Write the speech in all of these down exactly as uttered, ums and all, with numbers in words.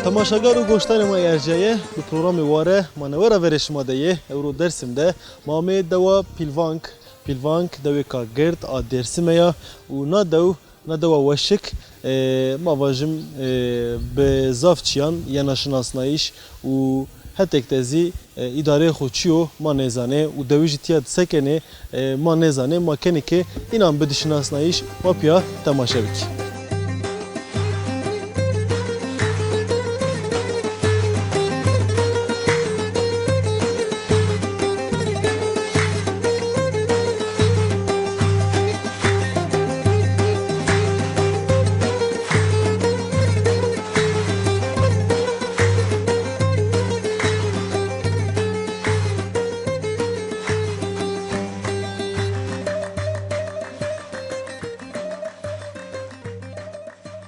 Temaşegar û goşdarê ma yê erjaye, bi programê Ware ma newe ra verê şima de yê. Ewro Dêrsim de ma ameyê dewa Pîlvank. Pîlvank dewêka gird a Dêrsimê ya û na dew, na dewa weşik, e, ma vajim, e, bi zaf çîyan yena şinasnayîş û hetêk de zî, e, îdareyê xo çi yo ma nêzanê û dewijî tîya de se kenê, e, ma nêzanê. Ma kenê ke înan bidî şinasnayîş, ma pîya temaşe bikî.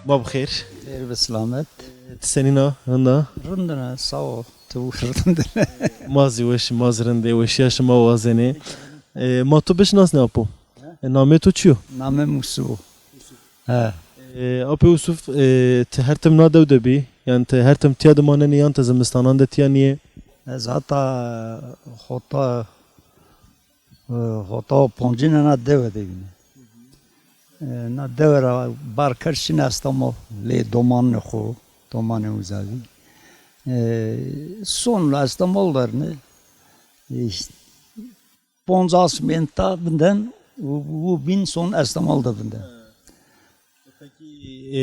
Ma bi xêr. Xêr bi silamet. Ti senîn a, rind a? Rind ine, sağ ol. Tu rind ine. Ma zî weş, ma zî rind ê, weşîya şima wazenê. E, ma to bişinasnê apo? E, namê to çi yo? Namê mi Usuf o. He. E, Apê Usuf, e, ti her tim na dew de bî? Yanî ti her tim tîya de manenî yan ti zimistanan de tîya nîyê? Ez hata hota, e, hota û poncîne na dewe de bîne. E, na dewe ra barker şîne Estemol, lê domanê xo, domanê uza bî. E, son Estemol der ne. E, îşte, poncas menta vinden û, û bîn son Estemol de vinden. Pekî, e,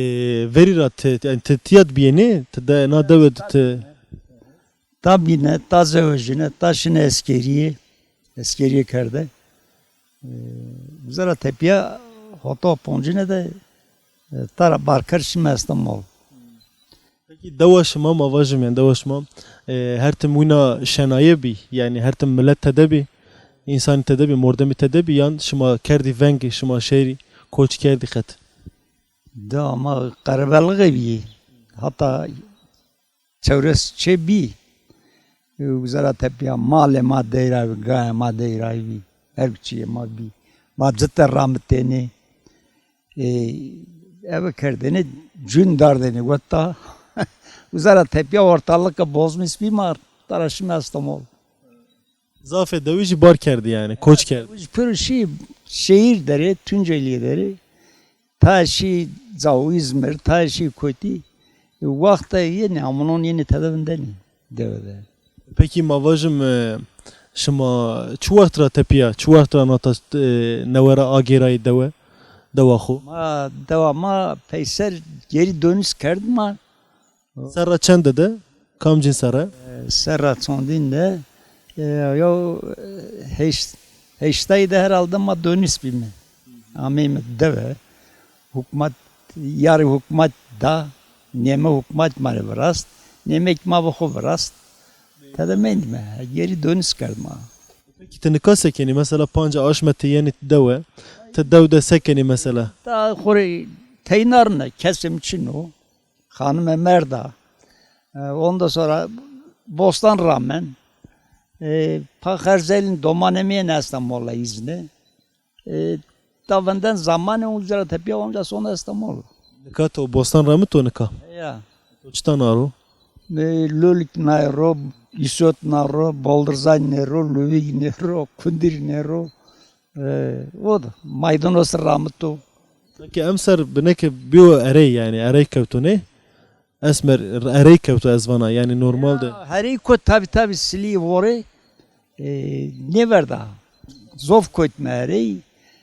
verî ra ti, yanî ti tîya de bîyênî, ti de na dewe de ti? Ta bîne, ta zewejîne, ta şine eskerîye, eskerîye kerde. E, uza ra tepîya hota poncîne de, e, ta ra barker şîme Estemol. Pekî dewa şima, ma vajim, yanî dewa şima, e, her tim wina şenaye bî, yanî her tim milet tede bî, însanî tede bî, mordemî tede bî, yan şima kerdî veng, şima şêrî, koç kerdî qet? Dewa ma qerebelixê bî, hata çewres çê bî. E, uza ra tepîya malê ma dey ra bî, gayê ma dey ra bî, her çîyê ma bî. Ma cite ramitênê. E, eve kerdêne, cûn dardêne weta. Uza ra tepîya ortalika bozmis bî, ma ta ra şîme Estemol. Zafê dewijî bar kerdî yanî, koç kerdî. Piro şî şehîr derê, Tunceliye derê. Ta şî cawo Îzmir, ta şî kotî. E, wexta yenê, amnon yenê tede vindenê dewe de. Pekî ma vajim, e, şima çi wext ra tepîya, çi wext ra nata, e, newe ra agêrayî dewe, dewa xo? Ma, dewa ma peyser geri dönüş kerd ma. Serra çende de? Kamcîn serre? E, serra çondîn de, e, yo, e, heşt, heştayî de herhalde ma dönüş bîme. Ameyme dewe. Hukmat, yarî hukmat da, nême hukmat ma rê virast, nême kî ma bi xo virast. Tede mendîme, geri dönüş kerd ma. Pekî ti nika se kenî? Mesela panca aşme ti yenî dewe, ti dew de se kenî mesela? Ta xo rê teyna rine, kesê mi çin o. Xanime merda. E, ondan sonra bostan ramen. E, pa xerzelin domanê mi yenê Estemol ra îzne. E, ta vinden zamanê uca ra tepîya onca son Estemol. Nika to bostan ramito nika? Ya. To çita na ro? E, lolik na ro, îsot na ro, boldirzan nê ro, luvîg nê ro, kundir nê ro. E, o da maydanoz ramito. Sanki emser bineke bîyo erey, yanî erey kewto nê? Esmer erey kewto ez vana, yanî normal de. Ya, herey kot, tabî, tabî, silî vorê, e, nêverda. Zof kot me herey.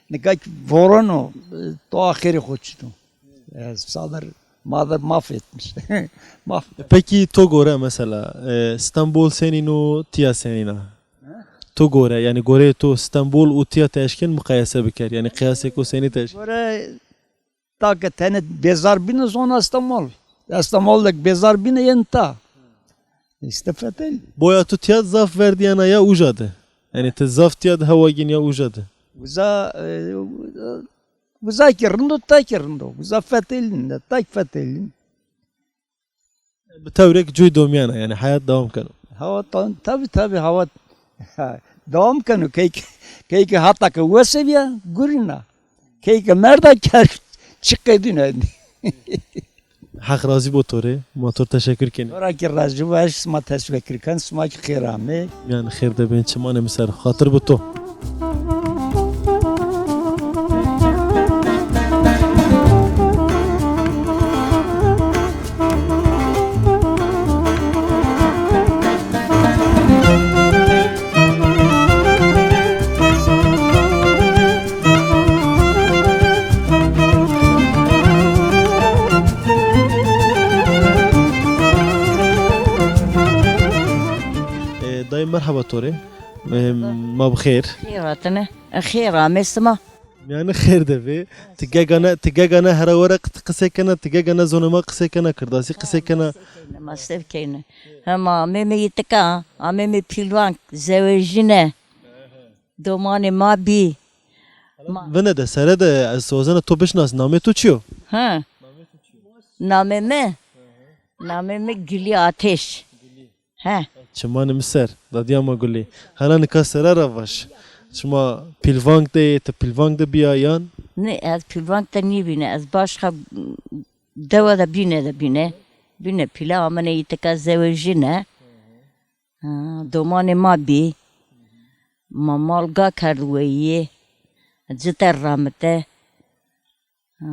Nika kî voreno, e, to axirê xo çin o. E, sadir, madir maf etmiş. Maf. E, pekî to gore mesela, e, Stenbol senîn o, tîya senîn a? To gore, yanî goreyê to Stenbol û tîya ti eşken miqayese biker. Yanî qiyasêko senî ti eşken? Gore ta ke tenê bêzar bîne zon Estemol. Estemol de ke bêzar bîne yen ta. Îşte fetelî. Boya tu tîya de zaf verdîyena ya uca de? Yanî ti zaf tîya de hewa gîn ya uca de? Uza, e, uza kî rind o, ta kî rind o. Uza fetelîn de, ta kî fetelîn. Bi tewrêk cuy domîyena, yanî heyat dewam keno. Hawa, ta-, tabî, tabî, hawa dewam keno. Key ke, key ke hata ke wese bîya, gurîna. Key ke merda ker, çi qedîna. Heq razî bo to rê. Ma to rê teşekkür kenî. To ra kî razî bo, ez sima teşekkür ken, sima kî xêr amê. Yanî xêr de bên, çimanê mi ser, xatir bo to. E, dayê, merheba to rê. E, ma bi xêr. Xêr hatine. E, xêr amê sima. Yanî xêr de bê. Ti gegane, ti gegane here were qi-, qisey kena, ti gegane zonê ma qisey kena, kirdasî qisey kena. Ma sev keyne. Hema amê mi îtika, amê mi pîlvank, zewejîne. Domanê ma bî. Ma- Vine de, sere de, ez wazena to bişnas, namê to çi yo? Ha. Namê mi? Namê mi Gulî Ateş. He. Çimanê mi ser, dadîya ma Gulî. Hela nika sere ra vaj. Şima pîlvank de yê, ti pîlvank de bîya yan? Nê, ez pîlvank de nîbîne. Ez başka dewe de bîne de bîne. Bîne pîle, amene îtika zewejîne. Ha, domanê ma bî. Ma mal ga kerd weyî. Cite ramite. Ha.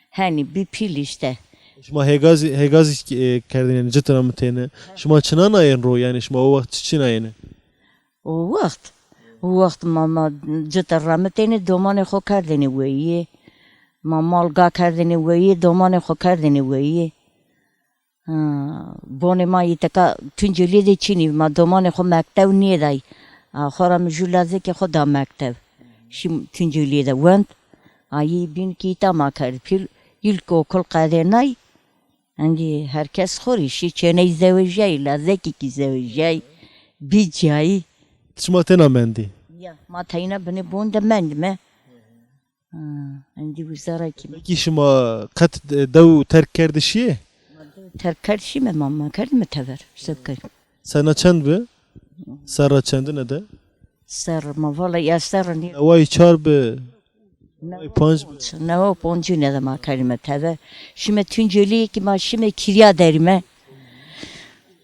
Henî bî pîl îşte. Şima hêgazî, hêgazî, e, kerdêne, yanî cite ramitêne. Şima çina nayên ro, yanî şima o wext çi çi nayêne? O wext, o wext ma, ma cite ramitêne, domanê xo kerdêne weyî. Ma mal ga kerdêne weyî, domanê xo kerdêne weyî. Ha, bonê ma îtika Tuncelîye de çinî, ma domanê xo mektew nêday. A, xora mi jû lazekê xo da mektew. Şî Tuncelîye de wend. A, yî bîn kî îta ma kerd pîl. Îlkokul qedênay. Endî her kes xo rê şî, çêney zewejîyay, lazekî kî zewejîyay. Bî cayî. Şima têna mendî? Ya, ma teyna binê bon de mendîme. Ha, endî wizara kî. Pekî şima qet de-, dew terk kerdî şîyê? Terk kerd şîme, ma, ma kerdîme tever. Se bikerî? Serna çend bi? Serra çendine de? Serr ma vala ya serr nî. Neway çar bi? Neway panc bi? Newa poncîne de ma kerdîme tever. Şîme Tuncelîye kî ma şîme kîrya derîme.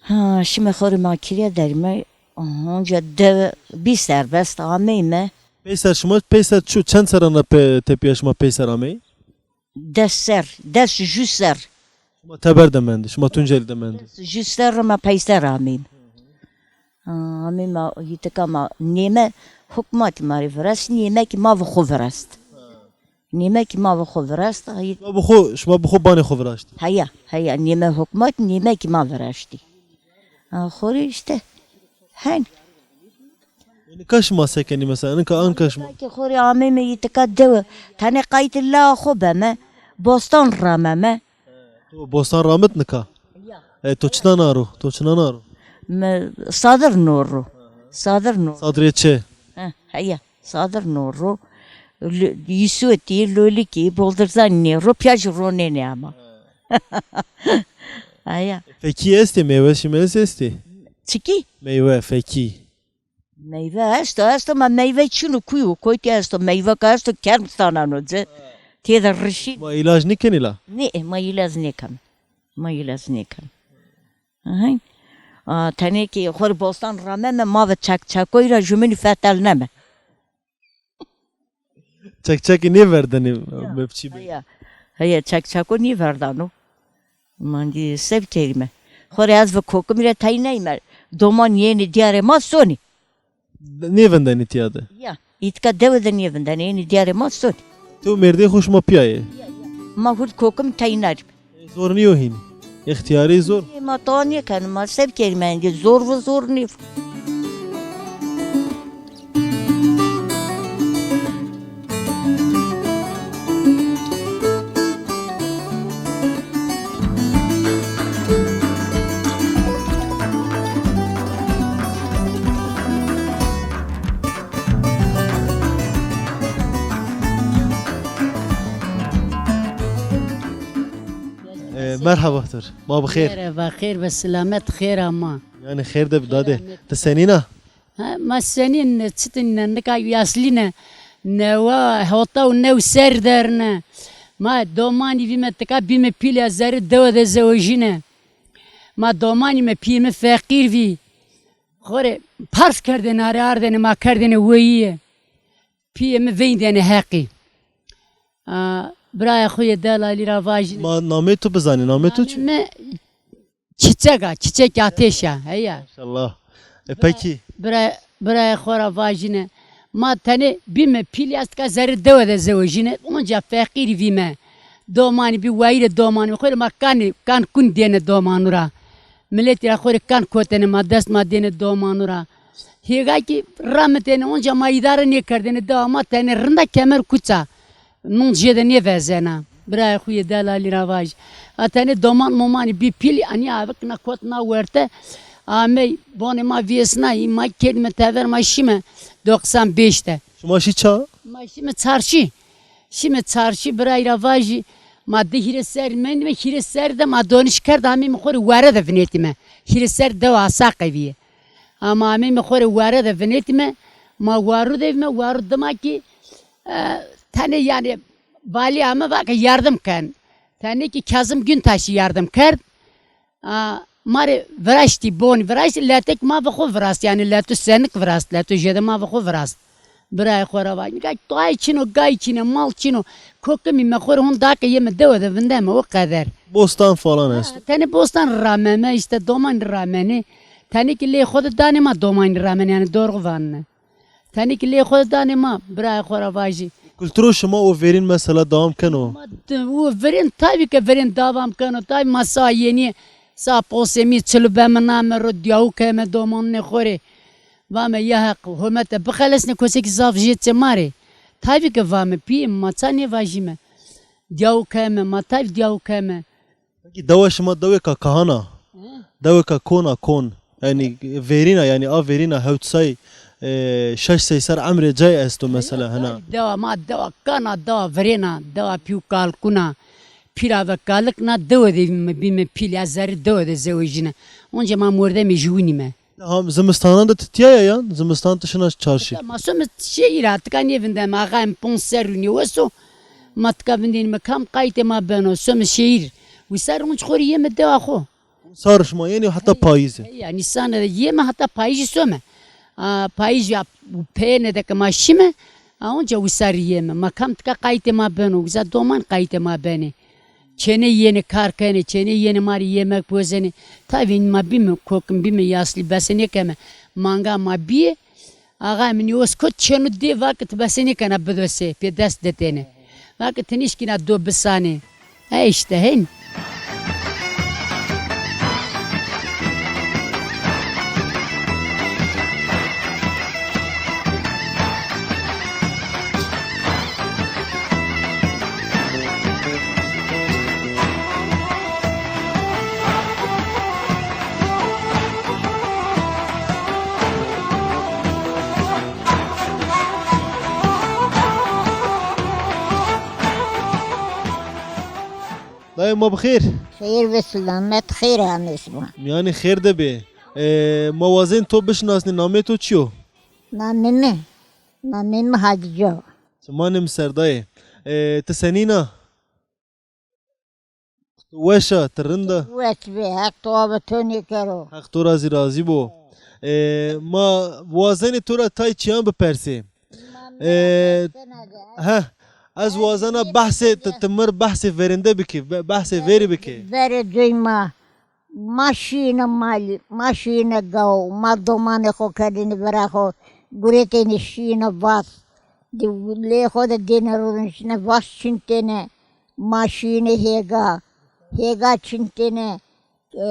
Ha, şîme xo rê ma kîrya derîme. Onca de bî serbest ameyme. Peyser şima, peyser çu-, çend serran ra pe-, tepîya şima peyser ameyî? Des ser, des jû ser. Şima teber de mendî, şima Tuncelî de mendî. Des jû ser ra ma peyser ameyîm. Ha, ameyme îtika ma nême hukmatî ma rê virast, nême kî ma bi xo virast. Nême kî ma bi xo virast. Şima bi xo, şima bi xo banê xo viraştî? Heya, heya, nême hukmat, nême kî ma viraştî. Ha, xo rê îşte. Hen. Nika şima se kenî mesela? Nika, anka şima? Nika kî xo rê ameyme îtika dewe. Tenê qaytê la xo beme. Bostan rameme. To bostan ramit nika? Ya. E, to çina na ro? To çina na ro? Mi sadir no ro. Sadir no. Sadrê çi? Ha, heya. Sadir no ro. L-, îsotî, lolikî, boldirzanî nê ro, pîyajî ronênê ama. Aya. Fekî estê, meywe şîme estê? Çikî? Meywe, fekî. Meyve esto, esto, ma meyve çin o, kuy o, kotî esto, meyve ke esto, kerm saneno ci. Têde rişî. Ma îlac nêkenî la? Nê, ma îlac nêken. Ma îlac nêken. Aha. A, tenê kî xo rê bostan rameme, ma ve çek çekoyî ra jumînî fetelneme. Çek çekî nêverdenê mepçî be. Heya. Heya, çek çeko nêverdano. Ma endî se bikerîme? Xo rê ez ve kokimî ra teynayîme. Doman yenê dîyarê ma sonî. Nêvindenî tîya de? Ya, îtika dewe de nêvindenê, yenê dîyarê ma sonî. Ti û mêrdê xo şima pîya yê? Ma hurd kokim teynarîme. Zor nîyo hîn. Extîyarî zor. Ê, ma tawa nêkenî, ma se bikerîme endî, zor ve zor nîyo. E, merhaba to rê. Ma bi xêr. Merhaba, xêr ve selamet, xêr ama. Yanî xêr de bi dadê. Ti senîn a? Ha, ma senîn, çitin ne, nika yaslî ne. Newa, hota û new ser der ne. Ma domanî vîme, tika bîme pîl ya zerrî dewe de zewejîne. Ma domanîme, pîyê mi feqîr vî. Xo rê pars kerdêne, arê ardêne, ma kerdêne weyîye. Pîyê mi veyndêne heqî. A, birayê xo yê delalî ra vajîne. Ma namê to bizanê, namê to çi? Namê mi Çiçek a, Çiçek Ateş a, heya. Maşallah. E, pekî. Bira, birayê xo ra vajîne. Ma tenê bîme pîl ya, tika zerrî dewe de zewejîne. Onca feqîrî vîme. Domanî bî, wayîrê domanî xo rê ma kanê, kan kun dêne domanu ra. Miletî ra xo rê kan kotêne, ma dest ma dêne domanu ra. Hêga kî ramitêne, onca ma îdare nêkerdêne, dewa ma tenê rind a, kemer kuç a. Nûn jêde nêvezena. Birayê xo yê delalî ra vaj. A tenê doman momanî bî pîl, anî avikna kotna werte. Amey, bonê ma vêsna, î ma kerdîme tever, ma şîme doxsan beş de. Şima şî ça? Ma şîme çarşî. Şîme çarşî, birayî ra vajî. Ma di hîrê serrî mendîme, hîrê serrî de ma donîş kerd, ameyme xo rê were de vinetîme. Hîrê serrî dewa Asaqe vîye. Ama ameyme xo rê were de vinetîme, ma waru de vîme, waru dima kî, e, tenê yanî valî ame, va ke yardim ken. Tenê kî Kazım Güntaşî yardim kerd. A, ma rê viraştî, bonî viraştî, letek ma ve xo virast, yanî leto senik virast, leto jêde ma ve xo virast. Birayê xo ra va, nika tay çin o, gay çin e, mal çin o. Kokimî me xo rê hon da ke yeme dewe de vindeme, o qeder. Bostan falan esto. Ha, tenê bostan rameme, îşte domanî ramenê. Tenê kî lê xo de danê ma domanî ramenê, yanî dorğu vanine. Tenê kî lê xo de danê ma, birayê xo ra vajî. Kulturo şima o verên mesela dewam keno? Ma d-, o verên, tabî ke verên dewam keno. Tabî ma sa yenî, sa posemî, çilubeme name ro, dîyawu keme domanunê xo rê. Vame ya Heq, homete bixelesne, kosekî zaf jê çê ma rê. Tayfî ke vame, pîyê mi, ma ça nêvajîme. Dîyawu keme, ma tayfî dîyawu keme. Pekî dewa şima dewêka kahan a? Hı? Dewêka kon a, kon. Yanî verîn a, yanî a verîn a hewt say, e, şeş sey ser emrê cay esto mesela hena. Dewa ma dewa kan a, dewa verên a, dewa pî û kalikun a. Pîra ve kalik na dewe de bîme, bîme pîl ya zerrî dewe de zewejîne. Onca ma mordemê jûwînîme. Ham zimistanan de ti tîya ya yan? Zimistan ti şina çarşî? Ma some şehîr a, tika nêvindeme, axayê mi ponc serrî nêwes o. Ma tika vindênîme kam qayîtê ma beno, some şehîr. Wisar onc xo rê yeme dewa xo. Wisar şima yenî heta payîzî? Heya, nîsane de yeme heta payîzî some. A, payîzî ya peyêne de ke ma şîme, a, onca wisar yeme. Ma kam tika qayîtê ma beno, wisa doman qayîtê ma benê. Çênê yenê kar kenê, çênê yenê ma rê yemek pozenê. Tabî ma bîme kokim, bîme yaslî, bese nêkeme. Manga ma bîye, axayê mi nêwes kot, çêno dê, va ke ti bese nêkena bido sê, pê dest detêne. Va ke ti nêşkîna do bisanê. E îşte hên. Dayê, ma bi xêr. Xêr ve silamet, xêr amê şima. Mîyanê xêr de bê. E, ma wazên to bişinasnê, namê to çi yo? Namê mi? Namê mi Hacî o. Çimanê mi ser dayê. E, ti senîn a? Ti weş a, ti rind a? Weş bê, Heq to ava to nêkero. Heq to ra zî razî bo. E, ma wazenê to ra tay çîyan bipersê. E, he, ez wazena behsê, ti, ti mi rê behsê verênde bikê, be-, behsê verî bikê. Verê coy ma. Ma şîyêne malî, ma şîyêne gaw, ma domanê xo kerdêne vera xo, guretêne şîyêne vas. Di lê xo de dêne rûniştêne, vas çintêne, ma şîyêne hêga, hêga çintêne, e,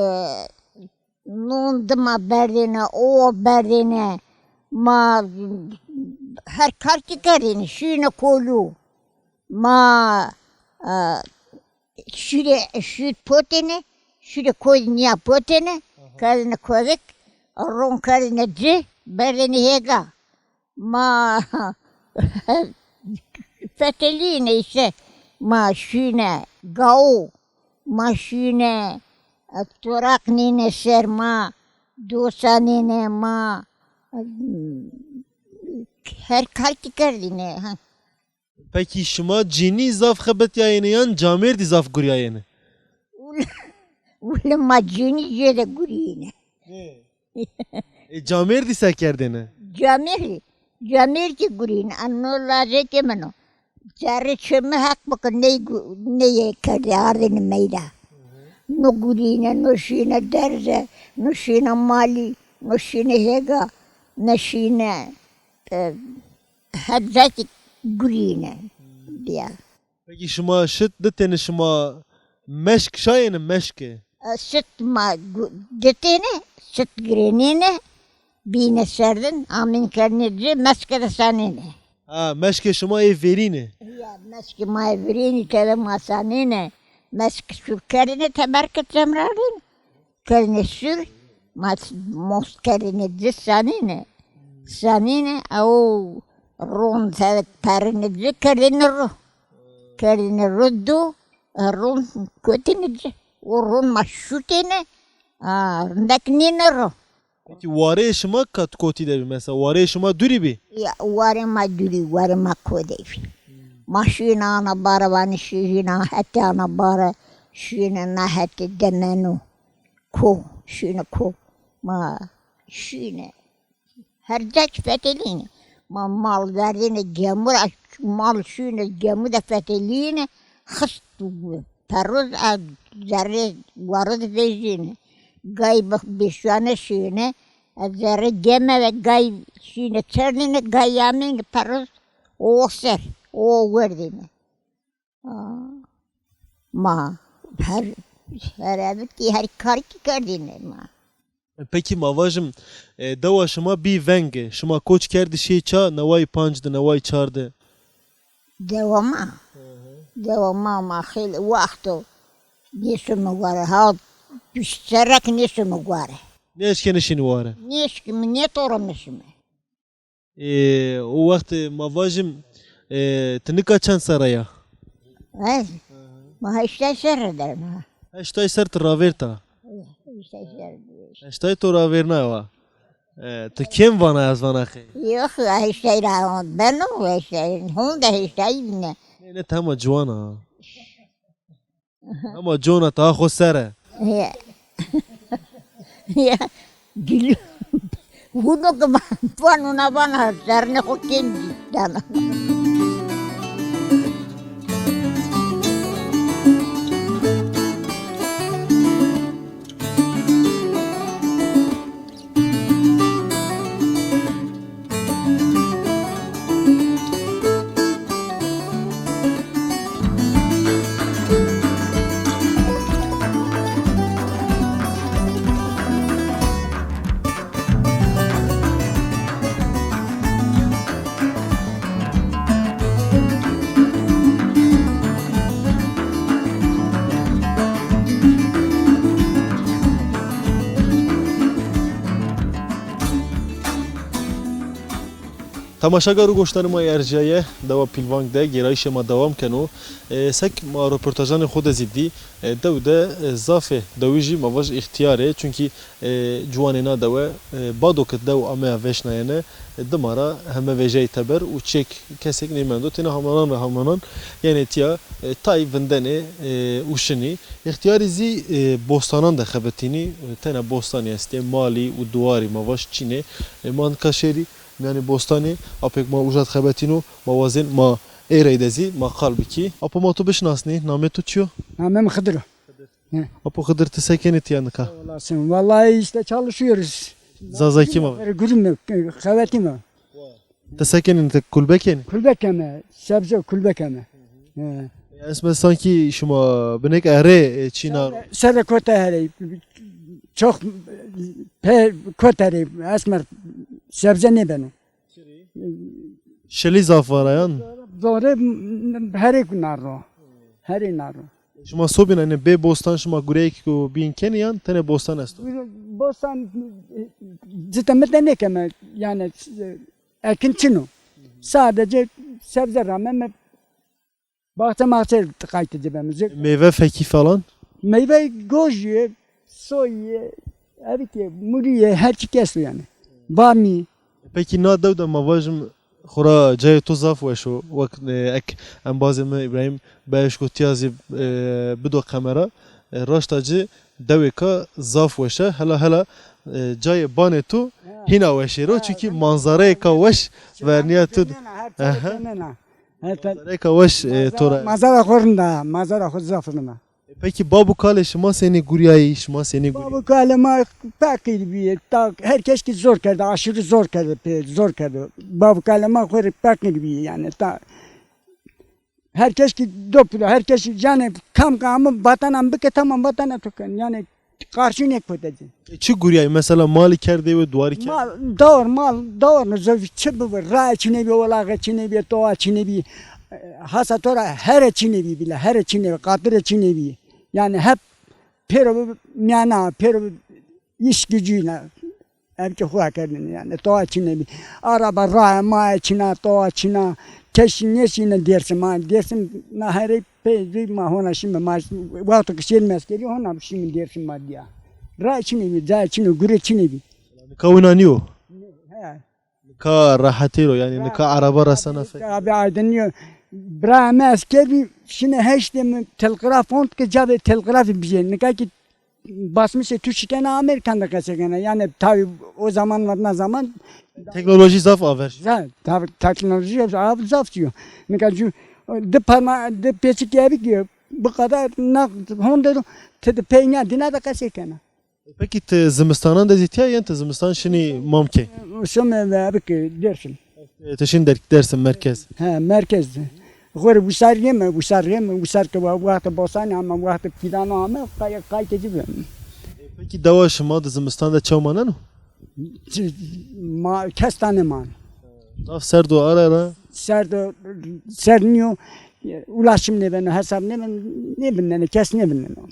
nûn dima berdêne, owo berdêne, ma her kar kî kerdêne, şîyêne kolû. Ma, e, Şîrê, şîr potêne, şîrê koyî nîya potêne, kerdêne kozek, ron kerdêne ci, berdêne hêga. Ma fetelîne îşte, ma şîne gaw, ma şîne, e, toraq nîne ser ma, dosa nîne ma, e, her kar kî kerdîne, ha. Pekî şima cînî zaf xebitîyayêne yan camêrdî zaf gurîyayêne? Wele, wele ma cînî jêde gurîyêne. E, camêrdî se kerdêne? Camêrdî, camêrdî gurîyêne. Ano lajekê min o. Zerrê çê mi heq bike ney gu-, neyê kerdê ardêne meyda. No gurîyêne, no şîyêne derze, no şîyêne malî, no şîyêne hêga, no şîyêne, e, her ca kî gurîyêne. Bîya. Pekî şima şit ditêne, şima meşk şayêne, meşke? E, şit ma gu-, ditêne, şit girênêne, bîne serdin, amîn kerdêne ci, meşke de sanêne. Ha, meşkê şima ê verîn ê? Ya, meşkê ma ê verînî tede ma sanêne. Meşk şur kerdêne teberke cemrarîn. Kerdêne şur, ma s-, most kerdêne ci sanêne. Sanêne, ew ron tede perêne ci kerdêne ro. Kerdêne ro do, e, ron kotêne ci. O ron ma şutêne, a, rindek nêne ro. Pekî wareyê şima kat kotî de bî? Mesela wareyê şima dûrî bî? Ya, warê ma dûrî, warê ma ko de bî. Ma şîyêne ana bare vanê şîyêne hetê ana bare, şîyêne na hetê demeno. Ko, şîyêne ko. Ma şîyêne. Her ca kî fetelîyêne. Ma mal verdêne gemu ra, mal şîyêne gemu de fetelîyêne, xist perroz a zerrê waro de vejîyêne. Gay bi-, bêşuane şîyêne, a zerrê geme ve gay şîyêne çerdêne, gay amêne perroz o ser, o werdêne. Aa, ma her, her ev kî, her kar kî kerdêne ma. E, pekî ma vajim, e, dewa şima bî veng, şima koç kerdî şîyê ça, neway panc de, neway çar de? Dewa ma? Hı hı. Dewa ma, ma xeylê wext o nêşome ware, ha pişt serre kî nêşome ware. Nêeşkenê şînî ware? Nêeşkîme, nêtorome şîme. Ê, o wext ma vajim, ê, ti nika çend serre ya? Ez? Ma heştay serre der ma. Heştay serr ti ravêrta? Heştay serre. Heştay to ravêrna wa. Ê, ti kêm vana, ez vana qey? Yok, heştay ra beno, heştay, honde heştay bîne. Nê, nê, ti hema ciwan a. Hema cona ta xo ser e. Ya. Ya. Gülü. Wino ke vano na vana, sernê xo kêm dana. Temaşegar û goşdarê ma yê erjîyaye, dewa Pîlvank de gêrayîşê ma dewam keno. E, sek ma roportajanê xo de zî dî, e, dew de, e, zafê dewijî ma vaj îxtîyar ê. Çunkî, e, ciwanê na dewe, e, bado ke dew ameya veşnayene, e, dima ra heme vejeyî teber û çêk kesêk nêmendo. Têna hamnanan ra hamnanan yenê tîya, e, tay vindenê, e, û şinî. Îxtîyarî zî, e, bostanan de xebitînî, e, tena bostanî estê, malî û duwarî ma vaj çînê. E, ma nika şêrî mîyanê bostanî, apêk ma uca de xebetîno, ma wazên ma ê rey de zî ma qal bikî. Apo, ma to bişinasnî, namê to çi yo? Namê mi Xidir o. He. Apo Xidir, ti se kenî tîya nika? Sağ olasın. Vallahi işte çalışıyoruz. Zazakî ma. Gurîme, xebetîme. Ti se kenî, ti kulbe kenî? Kulbe keme, sebze kulbe keme. He. Esmer, sankî şima binêk erê, e, çîna ro. Serre kota herê, çok pe kota herê, esmer sebze nêbeno. Şilî zaf vara yan? Zore, m-, m-, herê na ro. Herê na ro. Şima sobîna, yanî bê bostan şima gureyêk û bîn kenî yan tenê bostan esto? Bostan, e, cite mite nêkeme, yanî, e, ekin çin o. Sadece sebze rameme, baxçe maxçe qaytê ci beme. Meyve fekî falan? Meyve gojî yê, soyî yê, erikê, murî yê, her çî esto yanî. Bamî. Pekî na dew de ma vajim, Xora cayê to zaf weş o. Wek, e, ek embazê mi Îbrahîm Beyeşko tiya zî, e, bido kamera. E, raşta ci dewêka zaf weş e. Hela hela, e, cayê banê to hîna weşêr o. Çunkî manzareyêka weş vernîya to. Aha. Manzareyêka weş, e, to ra. Mazara xo rind a, mazara xo zaf rind a. E, pekî bab û kalê şima senî gurîyayî, şima senî gurîyayî? Bab û kalê ma feqîr bîyê. Ta, her kes kî zor kerdo, aşîrî zor kerdo, pê zor kerdo. Bab û kalê ma xo rê feqîr bîyê yanî. Ta, her kes kî do pilo, her kes yanî kam ke amo vatena mi bike, tamam, vatena to ken. Yanî qarşî nêkotecî. E, çi gurîyayî? Mesela malî kerdê we, duwarî kerdê? Mal, dawar, mal, dawar no zovî çi bibi, raye çinê bî, olaxe çinê bî, towa çinê bî. E, hasa to ra here çinê bî bile, here çinê bî, qatire çinê bî. Yanî hep pêro bi mîyana, pêro bi îş gücüyle. Ev kî xo kerdin yanî, towa çinê bî. Araba raye maye çina, towa çina. Keşî nêşîne Dêrsim, ma Dêrsim na herê pey zî ma hona şîme, ma wexto ke şêrîme eskerî hona şîme Dêrsim ma dîya. Raye çinê bî, caye çinê, gure çinê bî. Nika wina nîyo? He. Nika rehetêr o, yanî nika ereba resena fek. Abi aydin nîyo. Birayê mi esker bî, şîne heştê mi telgraf ont ke cabê telgrafî bijê. Nika kî basmışê tu şikena Amerîkan de qese kena. Yanî tabi o zaman vatna zaman. Teknolojî zaf aver şî. Za-, tabi teknolojî zaf, zaf şîyo. Nika cu di parma, di pêçik evi ki bu kadar na honde ti de peynîya dîna de qese kena. Pekî ti zimistanan de zî tîya yen, ti zimistan şinî Mamkê? Şome ve abi ki Dêrsim. E, ti şin der-, Dêrsim merkez. He, merkez. Xo rê wisar yeme, wisar yeme, wisar ke wa-, wextê bosanî ame, wextê fîdano ame, qay-, qaytê ci bime. Pekî dewa şima di zimistan de çew maneno? Çi-, ma, kes tanê man. Zaf serd o, ara ara. Serd o, serd nîyo, ulaşım nêbeno, hesab nêbeno, nêvindeno, kes nêvindeno.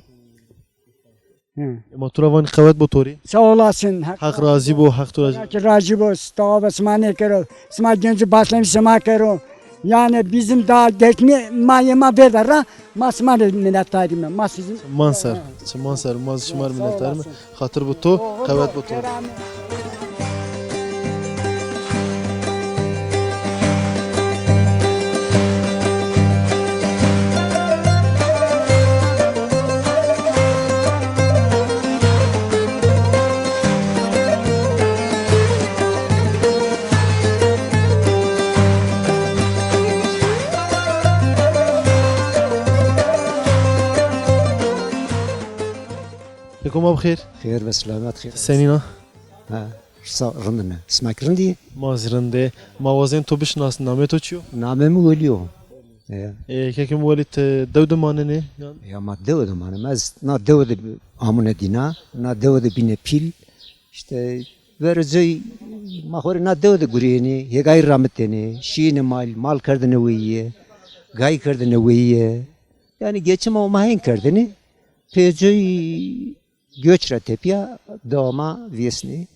Hı. Ema tu ra vanî qewet bo to rê. Sağ olasın. Heq razî bo, Heq tu ra. Heq razî bo. Sağ ol, sima nêkero. Sima gencî başlamış sima kero. Yani bizim daha geçme, ma yema verda ra, ma sima de minnetdar îme. Ma sizin. Çiman ser, çiman ser. Ma şima rê minnetdar îme. Xatir bo to, qewet bo to. Keko ma bi xêr. Xêr ve selamet, xêr. Senîn a? Ha, sa-, rind îme. Sima kî rind î? Ma zî rind ê. Ma wazên to bişinasnî, namê to çi yo? Namê mi Welî yo. Ya. E, kekê mi Welî, ti dew de manenê? Ya ma dew de manem. Ez na dew de amune dîna, na dew de bîne pîl. Îşte verê coy ma xo rê na dew de gurîyenê, hêgayî ramitênê, şîyêne mal, mal kerdêne weyîye, gay kerdêne weyîye. Yanî geçim o ma hên kerdêne. Pê coy göç ra tepîya dewa ma vêsnê.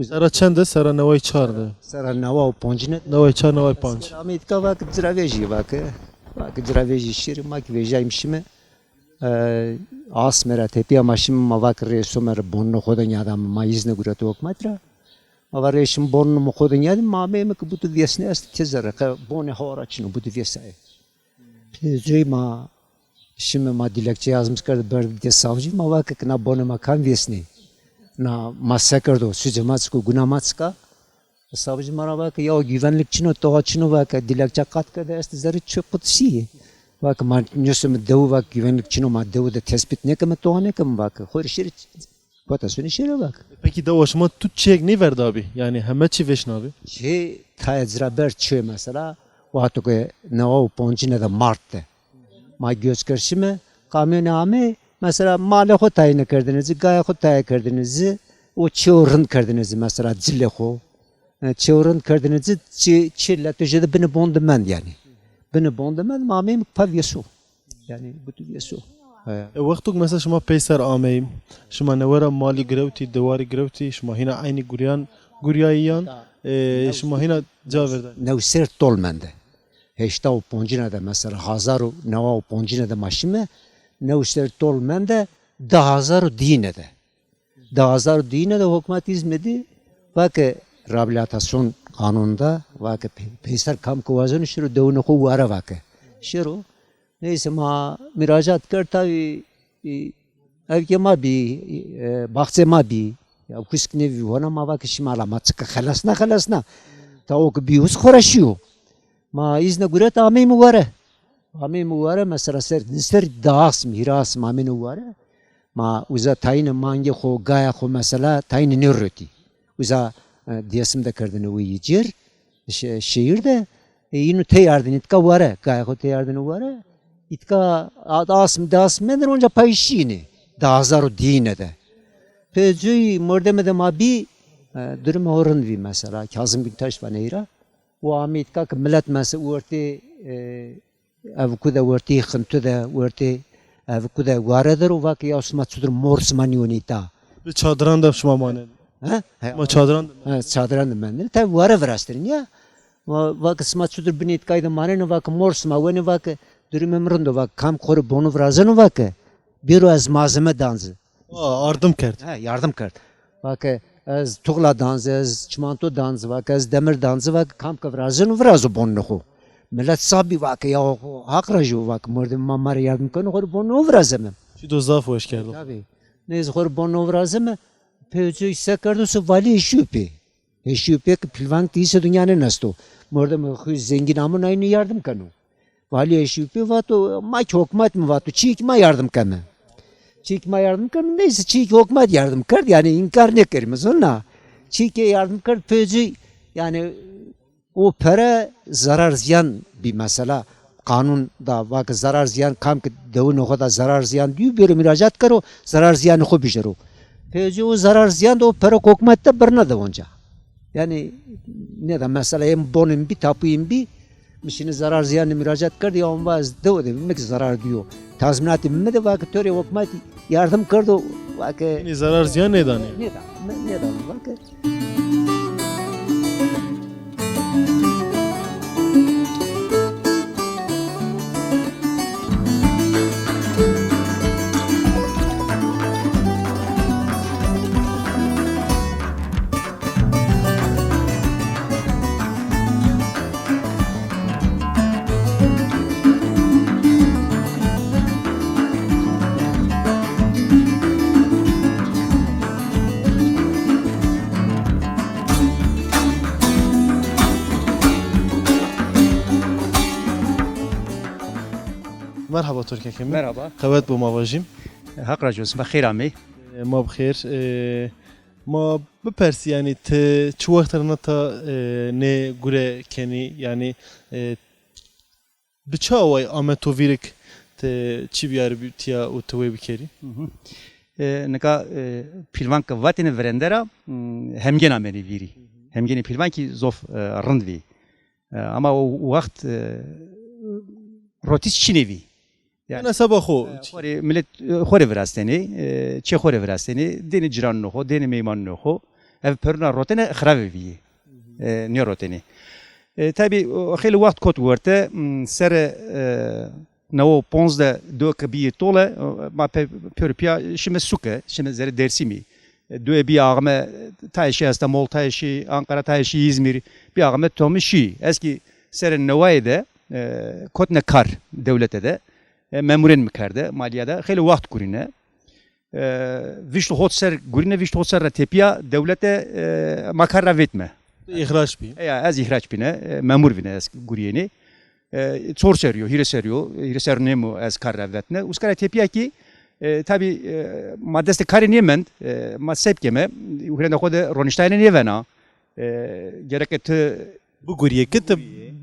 Serra çend de? Serra neway çar de. Serra newa û poncine de. Neway çar, neway panc. Amê îtka vake ci ra vejî, vake. Vake ci ra vejî şêrî, ma kî vejîyayîme şîme. E, asme ra tepîya ma şîme, ma vake rê some rê bonunê xo de nîyadame, ma îzne gureto hukmat ra. Ma va rê şîme bonunê mi xo de nîyadîme, ma ameyme ke bûte vêsnê, estê teze rê, qe bonê hawa ra çin o, bûte vêsayê. Pê coy ma şîme, ma dilekçe yazmış kerde, berde dê savcî, ma vake ke na bonê ma kam vêsnê? Na ma se kerdo, sucê ma çik o, guna ma çik a? Savcî ma ra vake ya o güvenlik çin o, towa çin o, vake dilekçe qat kerde, estê zerrê çi qutîsî. Vake ma nêsome dewu, vake güvenlik çin o, ma dewu de tespît nêkeme, towa nêkeme, vake. Xo rê şêrê Kota sonê şêrê vake. Pekî dewa şima tu çiyêk nêverdabî? Yanî heme çî vêşnabî? Çi tayê ci ra ber çi mesela, wexto ke newa û poncine de mart de ma göç kerd şîme, kamyonî amê, mesela malê xo tayîne kerdêne ci, gayê xo tayî kerdêne ci, o çêyo rind kerdêne ci, mesela cilê xo. E, çêyo rind kerdêne ci, çi, çi leto jêde binê bon de mend yanî. Binê bon de mend, ma ameyme pa vêso. Yanî bûte vêso. He. E, wexto ke mesela şima peyser ameyî, şima newe ra malî girewtî, dewarî girewtî, şima hîna eynî gurîyan, gurîyayî yan, e, şima hîna ca verdayî? New ser tol mende. Heşta û poncine de mesela, hazar û newa û poncine de ma şîme, new ser tol mende, di hazar û diyine de. Di hazar û diyine de hukmat Îzmîrî vake rehabilitasyon anonda, vake pe-, peyser kam ke wazeno şiro dewunê xo ware vake. Şiro, neyse ma miracat kerd tabi, e, evkê ma bî, e, baxçê ma bî. Ya kusk nêvî hona ma vake şima la ma çike xelesna xelesna. Ta o ke bî us xo ra şîyo. Ma îzne guret ameyme ware. Ameyme ware mesela ser, ser di asm, hîrê asm ameyne ware. Ma uza tayîne mangê xo, gaya xo mesela tayîne nêrotî. Uza, e, Dêsim de kerdêne weyî cêr, şe-, şehîr de, e, înu tey ardêne îtka ware, gaya xo tey ardêne ware. Îtka a-, asm, di asm mendêne onca pay şîyêne. Di hezar û dîyine de. Pê coyî mordemê de ma bî, e, durumê ho rind vî mesela. Kazım Güntaş vanê ey ra. O amê îtka ke milet mese wertê, e, ev ku de wertê xintu de, wertê ev ku de ware der o vake ya sima çutir mor sima nîyonê îta. Bi çadiran de şima manenê? He? He. Ma çadiran de. He, çadiran de mendêne. Tabi ware virastenê ya. Va-, vake sima çutir binê îtkay de manenê, vake mor sima wenê, vake durumê mi rind o, vake kam xo rê bono virazeno vake. Bêro ez malzeme dan ci. A, ardim kerd. He, yardim kerd. Vake ez tuxla dan ci, ez çimanto dan ci, vake ez demir dan ci, vake kam ke virazeno, virazo bonunê xo. Milet sa bî vake ya xo, Haq ra jû vake mordemê ma ma rê yardim keno, xo rê bonunê ho virazeme. Çî do zaf weş kerdo. Tabi. Neyse xo rê bonunê ho virazeme, pê coy se kerdo se valî eşîyo pê. Eşîyo pê ke pîlvank de îse dinya nênesto. Mordemê xo zengîn amo nayîne yardim keno. Valî eşîyo pê vato, ma kî hokmat mi vato, çîyê kî ma yardim keme. Çîyê kî ma yardim keme, neyse çîyê kî hokmat yardim kerd, yanî înkar nêkerîme zona. Çîyê kî yardim kerd, pê coy, yanî o pere zarar ziyan bî mesela. Qanûn da vake zarar ziyan, kam ke dewunê xo da zarar ziyan dîyo, bêro muracat kero, zarar ziyanê xo bijero. Pê coy o zarar ziyan de o pere hokmat de birna de onca. Yanî nêda mesela ê mi bonê mi bî, tapuyê mi bî, mi şîne zarar ziyanî muracat kerd, ya on va ez dewe de mi kî zarar dîyo. Tazmînatê mi de vake to rê hokmat yardim kerdo, vake. Yanî zarar ziyan nêdanê? Nêda, nê-, nêda vake. Merhaba Torkekê mi. Merhaba. Qewet bo ma vajîm. Haq razî olsun. Xêr amey. E, ma bi xêr. E, ma bipersî, yanî ti çi wext ra nata, e, nê gure kenî? Yanî, e, bi çi awayî ame to vîr ke ti çî biyarî bi-, tîya û ti wê bikerî? Hı hı. E, nika, e, pîlvank ke vatêne virende ra, m, hemgên amenê vîrî. Hemgênê pîlvankî zof, e, rind vî. E, ama o wext, e, rotîş çinê vî. Yanî, hesaba xo. E, xo rê milet, e, xo rê virastenê, e, çê xo rê virastenê, dênê ciranunê xo, dênê meymanunê xo. Ev peruna rotene xirave vîyê. E, nêrotenê. E, tabî, o, xeylê wext kot werte, m, serê, e, newa û ponc de do ke bîyê tole, e, ma pe-, pêro pîya şime suke, şime zerê Dêrsimî. E, doyê bî axme, tayê şî Estemol, tayê şî Anqara, tayê şî Îzmîr, bî axme tomî şî. Ez kî serê newayê de, e, kotne kar dewlete de, e, memurên mi kerde, malîya de. Xeylê wext gurîne. E, vîşt û hot ser gurîne, vîşt û hot ser ra tepîya dewlete, e, ma kar ra vetme. Îxrac bî. Eya, ez îxrac bîne, e, memur vîne ez gurîyenî. E, çor serî yo, hîrê serî yo, hîrê serî nêmo ez kar ra vetne. Uska ra tepîya kî, e, tabî, e, ma destê karê nêmend, e, ma se bikeme, hurenda xo de roniştayene nêvena. E, gereke ti bigurîyê ke ti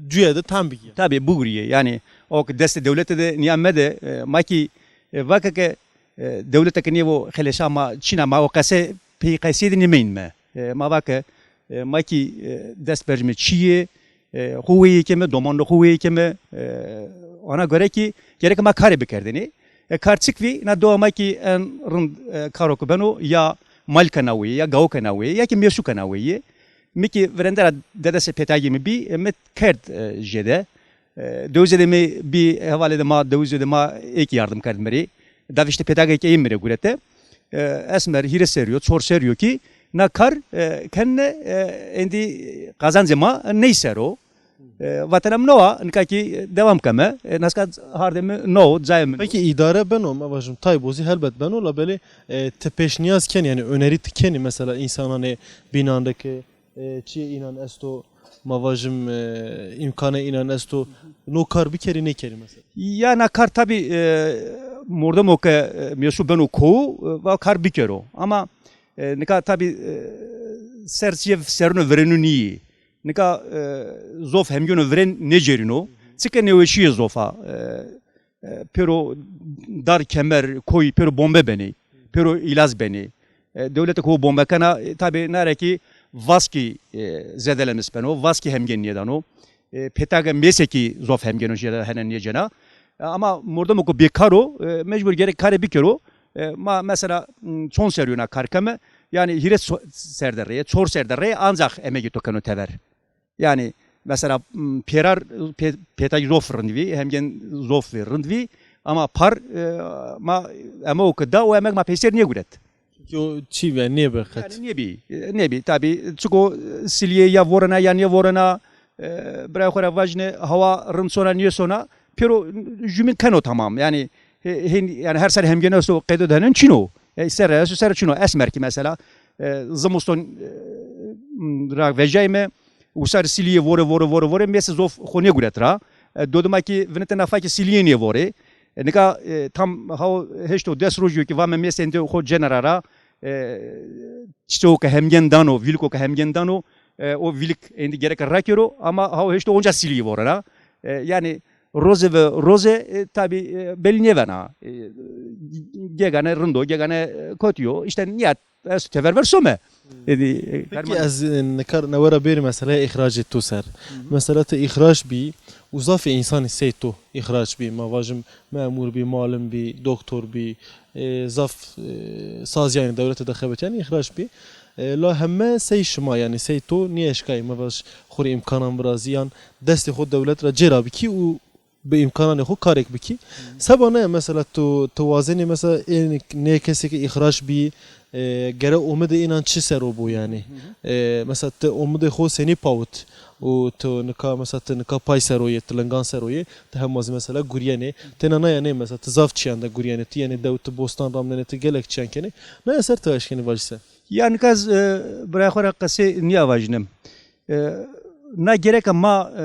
cuye de tam bigî. Tabî bigurîyê. Yanî o ke destê dewlete de nîya mede, e, ma kî, e, vake ke, e, dewlete ke nêvo xeleşa ma çin a, ma o qese pey qesîye de nêmeynme. E, ma vake, e, ma kî, e, dest bercime çîyê, e, xo weyê keme, domanê xo weyê keme, e, ona gore kî gereke ma karê bikerdênê. E, kar çik vî, na dewa ma kî en rind, e, karo ke beno ya mal kena weyê, ya gawo kena weyê, ya kî mêsu kena weyê. Mi kî virende ra dedesê pêtagê mi bî, e, mi kerd, e, jêde. E, dewizê de mi bî, hevalê de ma, dewizê de ma ê kî yardim kerd mi rê. Davîştê pêtagê kî ey mi rê gurete. E, esmer hîrê serî yo, çor serî yo kî, Na kar, e, kenine, e, êndî qazancê ma ney ser o. E, vatena mi no wa, nika kî dewam keme. E, naska hardê mi no, cayê mi no. Pekî îdare beno, ma vajim tay bozî helbet beno, labelê, e, ti pêşnîyaz kenî, yanî önerî ti kenî mesela însananê bînan de ke, e, çiyê înan esto, ma vajim, e, îmkanê înan esto, no kar bikerî nêkerî mesela? Ya na kar tabî, e, mordemo ke, e, mêsû beno kowu, e, va kar bikero. Ama, e, nika tabî, e, ser çiyê serino virênû nîyî. Nika, e, zof hemgêno virên nêcêrîno. Çike nêweşîye zof a. E, e, pêro dar, kemer, koyî pêro bombe benê. Pêro îlaz benê. E, dewlete ko bombe kena, e, tabî nare kî vaskî, e, zedelenmiş beno, vaskî hemgên nêdano. E, pêtage mêse kî zof hemgêno jêde hene nêcena. E, ama mordemo ko bêkar o, e, mecbur gerek karê bikero. E, ma mesela, m, çond serrî yo na kar keme. Yanî hîrê so-, ser de rê, çor ser de rê, ancax emegê to keno tever. Yanî mesela, m, pêrar, pê-, pêtayî zof rind vî, hemgên zof vî, rind vî, ama par, e, ma emego ke da, o emeg ma peyser nêguret. Çünkü o çî ve nêbi qet. Yanî nêbî, e, nêbî. Tabî, çiko, e, silîyê ya vorena ya nêvorena, e, birayê xo ra vajîne hawa rind sona nêsona, pêro jumîn keno tamam. Yanî, he-, hên-, yanî her ser hemgên esto qeydo de henen çin o. E, serre esto, serre çin o. Esmer kî mesela, e, zimiston, e, m, ra vejayme, usar silîyê vore, vore, vore, vore, mêse zof xo nêguret ra. E, dodima kî vinite nafa kî silîyê nêvorê. E, nika, e, tam haw heşt û des rojî yo kî vame mêse êndî xo cêne ra ra, e, çiçewo ke hemgên dano, vîliko ke hemgên dano, e, o vîlik êndî gereke rakero, ama haw heşt û onca silîyê vore ra. E, yanî roze ve roze, e, tabî, e, belî nêvena. E, gegane rind o, gegane, e, kotî yo. Îşte nîyet esto tever ver some. Êdî, e, Peki ez, e, nika newe ra bêrî meselaya îxracê to ser. Mesela ti îxrac bî û zafê însanî sey to îxrac bî. Ma vajim memur bî, malim bî, doktor bî, e, zaf, e, sazîyanê dewlete de xebetîyanî îxrac bî. E, la heme sey şima, yanî sey to nêeşkayî, ma vaj xo rê îmkanan virazî yan destê xo dewlet ra cêra bikî û bi îmkananê xo karêk bikî. Seba neye mesela tu, tu wazenî mesela ê nê kesê ke îxrac bî, e, gere omidê înan çi ser o bo yanî? E, mesela ti omidê xo senî pawit û tu nika mesela ti nika pay ser o yê, ti lingan ser o yê, ti hema zî mesela gurîyenê. Têna naya nê mesela ti zaf çîyan de gurîyenê, ti yenê dew, ti bostan ramnenê, ti gelek çîyan kenê. Naya ser ti eşkenî vajî se? Ya nika ez, e, birayê xo ra qesê nîya vajînim. E, na gereka ma, e,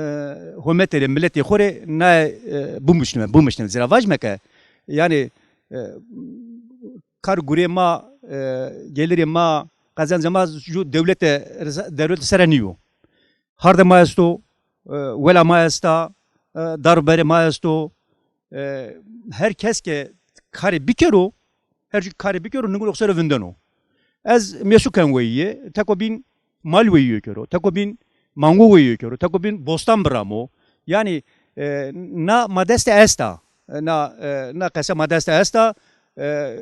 homete rê, miletê xo rê na, e, bimusnime, bimusnime. Zira vajime ke, yanî, e, kar gurê ma, e, gelirê ma, qezencê ma ju dewlete, dewlete sere nîyo. Hardê ma esto, e, wela ma esta, e, dar berê ma esto. E, her kes ke karê bikero, her ju karê bikero, ningûn xo ser o vindeno. Ez mêsû ken weyîye, teko bîn mal weyîye kero, teko bîn mango weyîye kero, teko bîn bostan biramo. Yanî, e, na ma dest de esta. E, na, e, na qese ma dest de esta. E,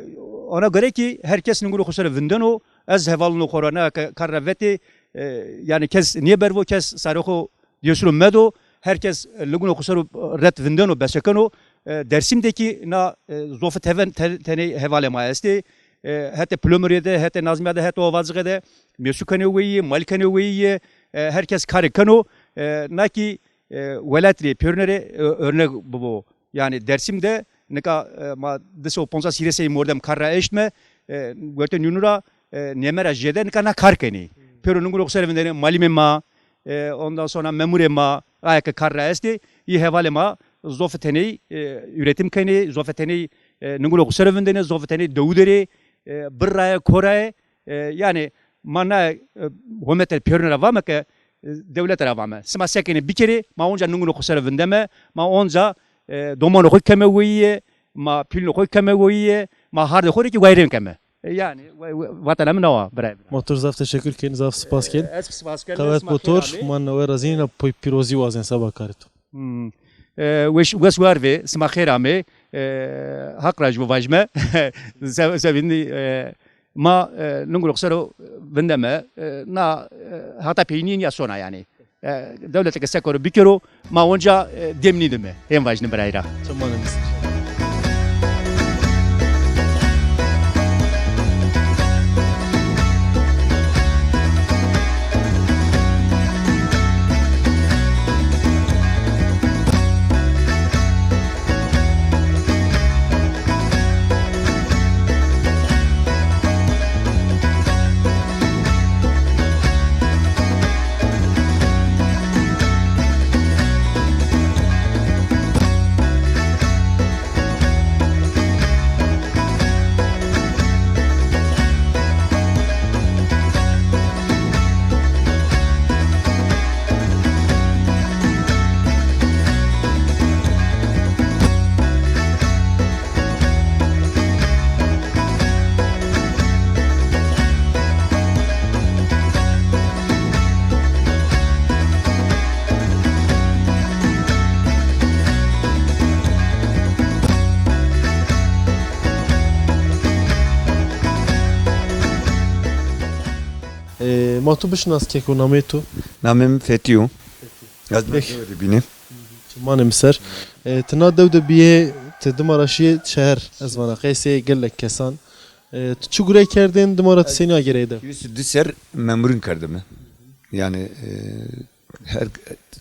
ona göre kî her kes ningûn xo ser o vindeno. Ez hevalûnê xo ra na ke-, kar ra vetê, e, yanî kes nêbervo, kes sarê xo dêsûro medo, her kes, e, ligûnê xo ser o ret vindeno, besekeno. E, Dersim de kî na, e, zofî teven-, te-, teney hevalê ma estê. E, hetê Pilomirîye de, hetê Nazmîya de, hetê Ovacixê de mêsû kenê weyîye, mal kenê weyîye, e, her kes karê keno. E, na kî, e, welat rê, pêrune rê, e, örnek bibo. Yanî Dersim de nika, e, ma di sey û poncas hîrê sey mordem kar ra eştme, e, wertê nûnû ra, e, nême ra jêde nika na kar kenê. Pêro ningûnê xo ser o vindenê, malîmê ma, e, ondan sonra memurê ma, aye ke kar ra estê, î hevalê ma zofî teney, e, üretim kenê, zofî teney, e, ningûnê xo ser o vindenê, zofî teney dewu der ê, e, birr ra yê, ko ra yê, e, yanî ma na, e, homete pêrune ra vame ke, e, dewlete ra vame. Sima se kenê bikerê, ma onca ningûnê xo ser o vindeme, ma onca, e, domanê xo keme weyîye, ma pîlnê xo keme weyîye, ma hardê xo rê kî wayîrên keme. E, yanî, we-, we-, vatena mi na wa, birayê mi. Ma to rê zaf teşekur kên, zaf spas kên. E, ez kî spas kên, sima xêr amê. Qewet bo to rê, ma newe ra zî na pî-, pîrozî wazen seba karê to. Hmm. E, weş, wes war vê, sima xêr amê. E, Haq ra ji bo vajime. Se-, sevindî, e, ma, e, ningûnê xo ser o vindeme, e, na, e, hata peynî nîya sona yanî. E, dewlete ke se karo bikero, ma onca, e, dem nîdime. Hên vajîne birayî ra. Çimanê mi ser. E, ma tu bişinas keko, namê tu? Namê mi Fetî yo. Ez na Peki. Dewe de bîne. Çimanê mi ser. E, ti na dew de bîyê, ti dima ra şîyê şeher, ez vana qey sey gelek kesan. E, ti çi gure kerdên, dima ra ti senî agereyê dew? Hîris û di ser memurîn kerdime. Yani, e, her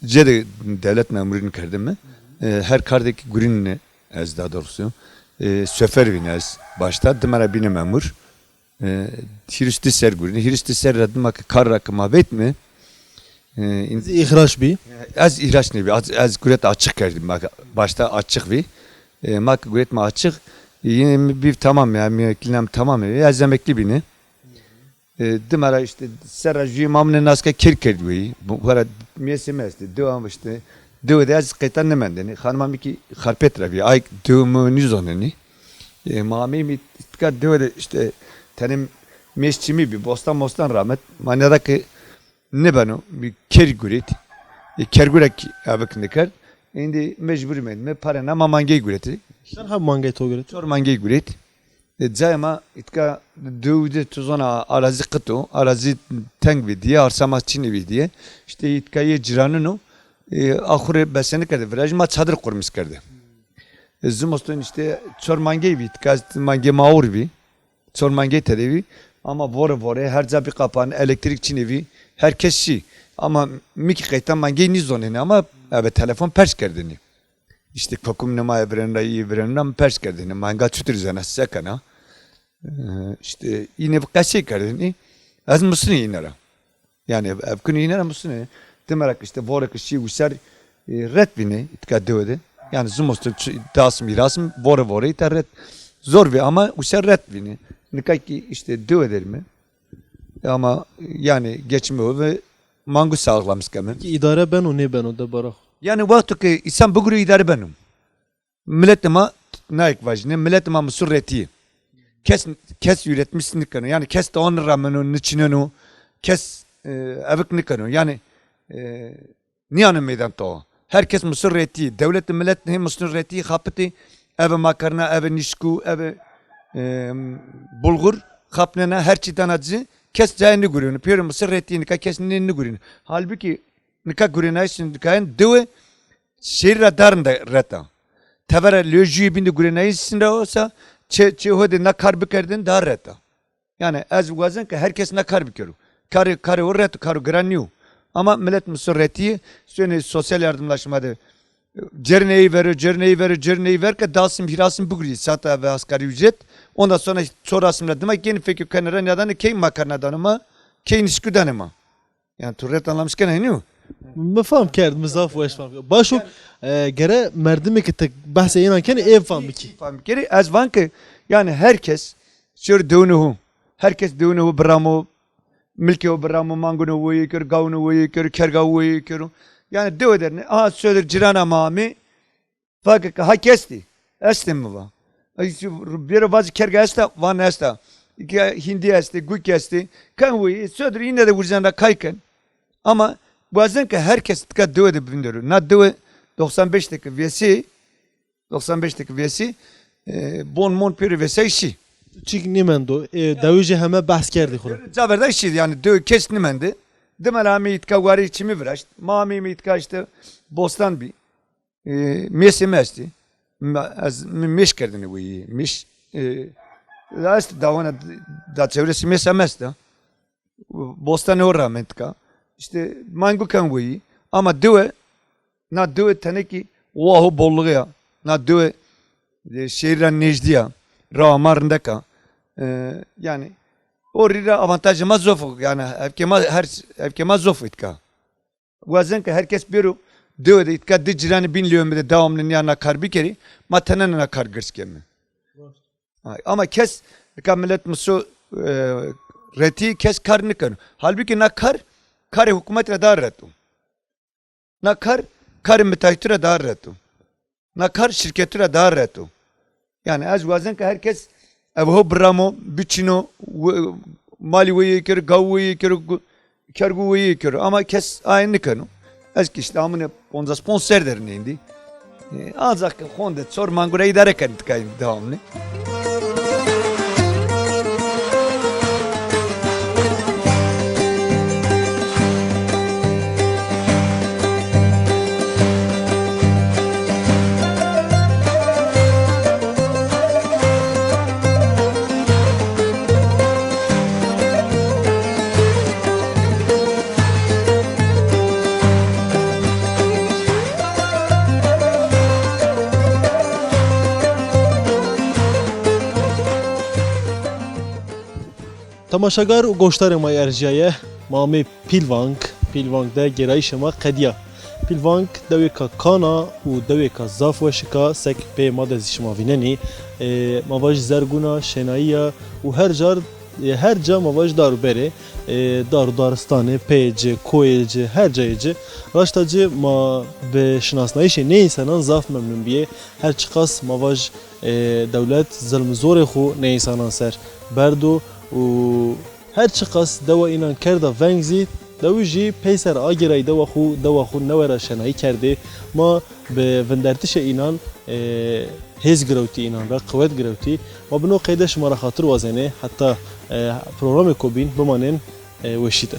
cê de devlet memurîn kerdime. E, her kardekî gurîn ez, daha doğrusu. E, şoför bîne ez başta. Dima ra bîne memur. E, hîris û di ser gurîne. Hîris û di ser ra dima ke kar ra ke ma vetme, e, in- Zî îxraç bî? Ez îxraç nêbî. Ez, ez guret açix kerdî. Ma ke başta açix bî. E, ma ke guret ma açix, yine mi bî tamam ya, mi kîlem tamam ya. Ez emeklî bîne. E, dima ra îşte serra jûyê ma mine naska kêr kerdî weyî. Bu, bu ara miyesê mi estê. Dewa îşte, dewe de ez qeytan nêmendêne. Xanima mi kî Xarpêt ra bî. Ay dewe mi nîzonenî. E, ma ameyîme îtka dewe de îşte tenê mêş çimî bî, bostan mostan ramet. Ma nîyada ke nêbeno, bî kêr gurêt. E, kergurek evik nêkerd. Îndî mecbur mendîme, parena ma mangey guretî. Çend heb mangey to guretî? Çor mangey guret. E, cayê ma îtka dew de tu zona arazî qit o, arazî teng bî diye, arsa ma çinê bî diye. Îşte îtka yê cîranûn o, e, a xwu rê besenî kerde, virajî ma çadir qurmîs kerde. E, zimiston îşte çor mangey bî, îtka mangê ma awir bî. Çor mangey tede bî. Ama vore vore her ca bî qapan, elektrîk çinê bî, her kes şî. Ama mi kî qeyta mangey nîzonenî ama eve telefon pers kerdêne. Îşte kokim nima ê virên ra, î virên ra mi pers kerdêne. Manga çutir zena, se kena? E, îşte îne qesey kerdêne. Ez musine îne ra. Yani ev, evkûnê îne ra musine. Dima ra ke îşte vore ke şî wisar, e, ret vîne îtka dewe de. Yani zimiston çi-, dasim îrasim vore vore îta ret. Zor vî ama wisar ret vîne. Nika kî îşte dewe derîme. Ama yani geçîme ho ve mangu sağlamis keme. Peki îdare beno nêbeno debara xo? Yani wexto ke însan bigurê îdare beno. Miletê ma nayêk vajîne, miletê ma misûretî yê. Kes, kes üretmiş nêkeno. Yani kes tawa nêrameno, nêçineno. Kes, e, evik nêkeno. Yani, e, nîyano meydan tawa. Her kes misûretî yê. Dewlet û milet hê misûretî yê xapitê. Eve makarna, eve nîşkû, eve, e, bulgur xapnena, her çî dana ci. Kes cayê nêgurêno. Pêro misûretî yê, nika kes nê nêgurêno. Halbukî nika gurênayîşê nikayen dewe şehîr ra daha rinde ret a. Tevera lê jûyê bîn de gurênayîşê ra olsa, çê, çê ho de na kar bikerdên daha ret a. Yani ez wazen ke her kes na kar bikero. Karê, karê ho ret o, karo giran nîyo. Ama milet misûretî yê, sonê sosyal yardımlaşma de, cêrnê ey vero, cêrnê ey vero, cêrnê ey ver ke dasim hîrasim bigurî sata ve asgari ücret. Ondan sonra çorasim ra dima gênê fekê kenê ra nîyadanê key makarna dano ma, key nîşkû danê ma. Yani tu ret anlamiş kena, nîyo? Mi fam kerd, mi zaf weş fam kerd. Baş o, e, gere merdimê ke ti behsê înan kenê, ê fam bikî. Fam bikerî, ez van ke, yani her kes şêro dewunê ho. Her kes dewunê ho biramo, milkê ho biramo, mangunê ho weyê kero, gawunê ho weyê kero, kerga ho weyê kero. Yani dewe der nê. Aha, sodir cîrana ma amê, Fake ke ha kestî, estê mi va. Ay, bêro vacî kerga esta, van esta. Îke hîndî estê, guk estê. Ken weyî, sodir îne de wurzen ra kay ken. Ama wazen ke her kes tika dewe de bivîndero. Na dewe doksan beş de ke vêsê, doksan beş de ke vêsê, e, bon mon pêro vêsay şî. Çîk nêmendo, e, dewij heme behs kerdî xwu ra. Ca verday şî, yani dewe kes nêmendî. Dima ra ameyî tika warê çimî viraşt. Ma ameyîme tika îşte bostan bî. E, mêsê mi estî. Ma-, ez, mi mêş kerdêne weyî. Mêş, e, estî dawana da çewresî mêsa mi esta. Bostanê ho ra mentika. Îşte mangu ken weyî. Ama dewe, na dewe tenekî owa ho bolluğî ya. Na dewe, e, şehîr ra nêjdî ya. Rawa ma rindek a. E, yani o rî ra avantajê ma zof o. Yani hevkê ma her, hevkê ma zof o îtka. Wazen ke her kes bêro dewe de îtka di cîranê bîn lewê mi de dewamlı nîya na kar bikerî, ma tenena na kar girs keme. Ay, ama kes, nika milet miso, e, retî, kes kar nêkeno. Halbukî na kar, karê hukûmetî ra daha ret o. Na kar, karê mitahîtû ra daha ret o. Na kar şirketû ra daha ret o. Yani ez wazen ke her kes ev ho biramo, biçîno, we-, malî weyî kero, gawî weyî kero, gu-, kergû weyî kero. Ama kes aye nêkeno. Ez kî îşte amune poncas ponc ser der nêndî. E, ancak ke honde çor mangura îdare ken tika devamlı. Temaşegar û goşdarê ma erjîyaye, ma amê Pîlvang. Pîlvang de gêrayîşê ma qedîya. Pîlvang dewêka kan a û dewêka zaf weşik a, sek pê ma de zî şima vînenî. E, ma vaj zergûn a, şênayî ya û her car, e, her ca ma vaj dar û berê, e, dar û daristanê, peyê ci, koyê ci, her cayê ci. Raşta ci ma bi şinasnayîşê nê însanan zaf memnun bîyê. Her çiqas ma vaj, e, dewlet zilm zorê xwu nê însanan ser berdo û her çiqas dewa înan kerda veng zî, dewijî peyser agêrayî dewa xwu, dewa xwu newe ra şenayî kerdê. Ma bi vindertişê înan, e, hêz girewtî înan ra, qiwet girewtî. Ma bi no qeyde şima ra xatir wazenê, heta, e, programêko bîn bimanên, e, weşî de.